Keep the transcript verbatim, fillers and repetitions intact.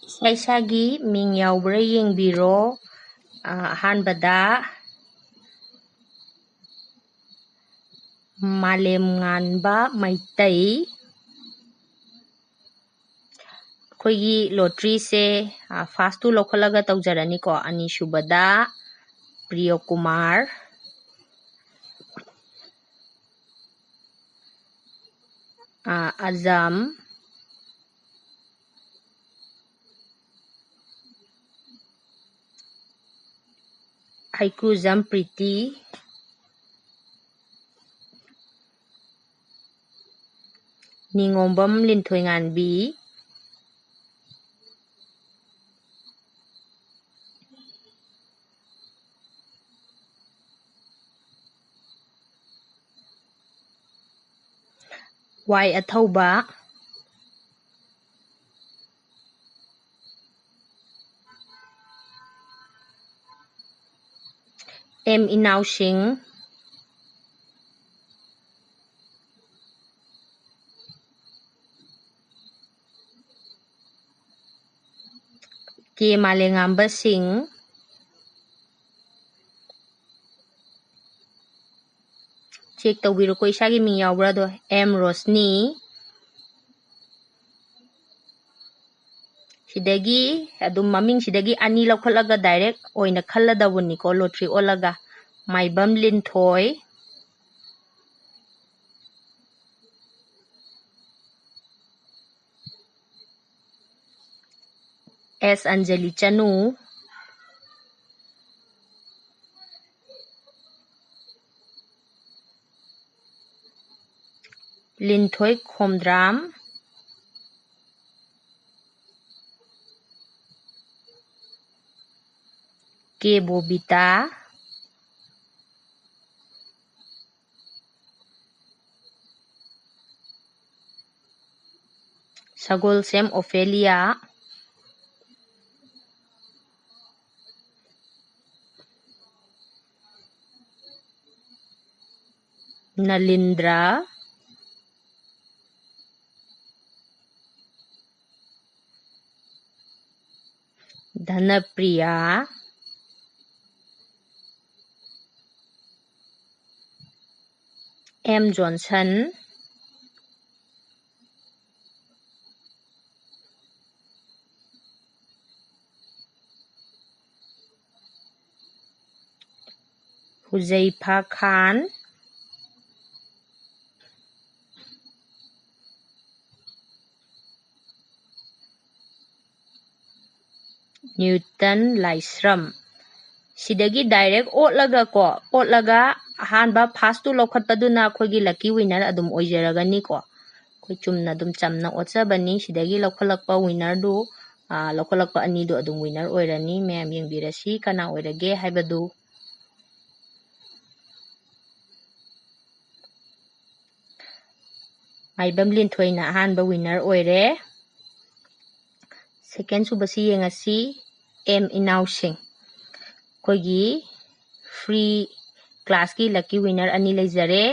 ꯏꯁꯥ ꯏꯁꯥꯒꯤ ꯃꯤꯡ ꯌꯥꯎꯕ꯭ꯔꯥ ꯌꯦꯡꯕꯤꯔꯣ꯫ ꯑ, ꯑꯍꯥꯟꯕꯗ ꯃꯥꯂꯦꯝ ꯉꯥꯟꯕ ꯃꯩꯇꯩ꯫ ꯑꯩꯈꯣꯏꯒꯤ ꯂꯣꯇ꯭ꯔꯤꯁꯦ, ꯑ, first two ꯂꯧꯈꯠꯂꯒ ꯇꯧꯖꯔꯅꯤꯀꯣ꯫ ꯑꯅꯤꯁꯨꯕꯗ ꯄ꯭ꯔꯤꯌꯣꯀꯨꯃꯥꯔ, ꯑ, ꯑꯖꯝ, ꯍꯩꯀ꯭ꯔꯨꯖꯝ ꯄ꯭ꯔꯤꯇꯤ, ꯅꯤꯉꯣꯝꯕꯝ ꯂꯤꯟꯊꯣꯏꯉꯥꯟꯕꯤ, ꯋꯥꯏ ꯑꯊꯧꯕ, ꯑꯦꯝ ꯏꯅꯥꯎꯁꯤꯡ, ꯀꯦ ꯃꯥꯂꯦꯉꯥꯝꯕ ꯁꯤꯡ꯫ Check ꯇꯧꯕꯤꯔꯣꯀꯣ, ꯏꯁꯥꯒꯤ ꯃꯤꯡ ꯌꯥꯎꯕ꯭ꯔꯥꯗꯣ꯫ ꯑꯦꯝ ꯔꯣꯁꯅꯤ꯫ ꯁꯤꯗꯒꯤ ꯑꯗꯨꯝ ꯃꯃꯤꯡꯁꯤꯗꯒꯤ ꯑꯅꯤ ꯂꯧꯈꯠꯂꯒ direct ꯑꯣꯏꯅ ꯈꯜꯂꯗꯧꯕꯅꯤꯀꯣ, ꯂꯣꯇ꯭ꯔꯤ ꯑꯣꯜꯂꯒ꯫ ꯃꯥꯏꯕꯝ ꯂꯤꯟꯊꯣꯏ, ꯑꯦꯁ ꯑꯟꯖꯂꯤ ꯆꯅꯨ, ꯂꯤꯟꯊꯣꯏ ꯈꯣꯝꯗ꯭ꯔꯥꯝ, ꯀꯦ ꯕꯣꯕꯤꯇꯥ, ꯁꯒꯣꯜꯁꯦꯝ ꯑꯣꯐꯦꯂꯤꯌꯥ, ꯅꯂꯤꯟꯗ꯭ꯔ, ꯙꯅꯄ꯭ꯔꯤꯌꯥ, ꯑꯦꯝ ꯖꯣꯟꯁꯟ, ꯍꯨꯖꯩꯐꯥ ꯈꯥꯟ, ꯅ꯭ꯌꯨꯇꯟ ꯂꯥꯏꯁ꯭ꯔꯝ꯫ ꯁꯤꯗꯒꯤ direct ꯑꯣꯠꯂꯒ ꯀꯣ, ꯑꯣꯠꯂꯒ ꯑꯍꯥꯟꯕ first two ꯂꯧꯈꯠꯄꯗꯨꯅ ꯑꯩꯈꯣꯏꯒꯤ lucky winner ꯑꯗꯨꯝ ꯑꯣꯏꯖꯔꯒꯅꯤꯀꯣ꯫ ꯑꯩꯈꯣꯏ ꯆꯨꯝꯅ ꯑꯗꯨꯝ ꯆꯝꯅ ꯑꯣꯠꯆꯕꯅꯤ꯫ ꯁꯤꯗꯒꯤ ꯂꯧꯈꯠꯂꯛꯄ winnerꯗꯨ, ꯑꯥ, ꯂꯧꯈꯠꯂꯛꯄ ꯑꯅꯤꯗꯨ ꯑꯗꯨꯝ winner ꯑꯣꯏꯔꯅꯤ꯫ ꯃꯌꯥꯝ ꯌꯦꯡꯕꯤꯔꯁꯤ ꯀꯅꯥ ꯑꯣꯏꯔꯒꯦ ꯍꯥꯏꯕꯗꯨ꯫ ꯃꯥꯏꯕꯝ ꯂꯤꯟꯊꯣꯏꯅ ꯑꯍꯥꯟꯕ winner ꯑꯣꯏꯔꯦ꯫ Second ꯁꯨꯕꯁꯤ ꯌꯦꯡꯉꯁꯤ, ꯑꯦꯝ ꯏꯅꯥꯎꯁꯤꯡ꯫ ꯑꯩꯈꯣꯏꯒꯤ free classꯀꯤ lucky winner ꯑꯅꯤ ꯂꯩꯖꯔꯦ꯫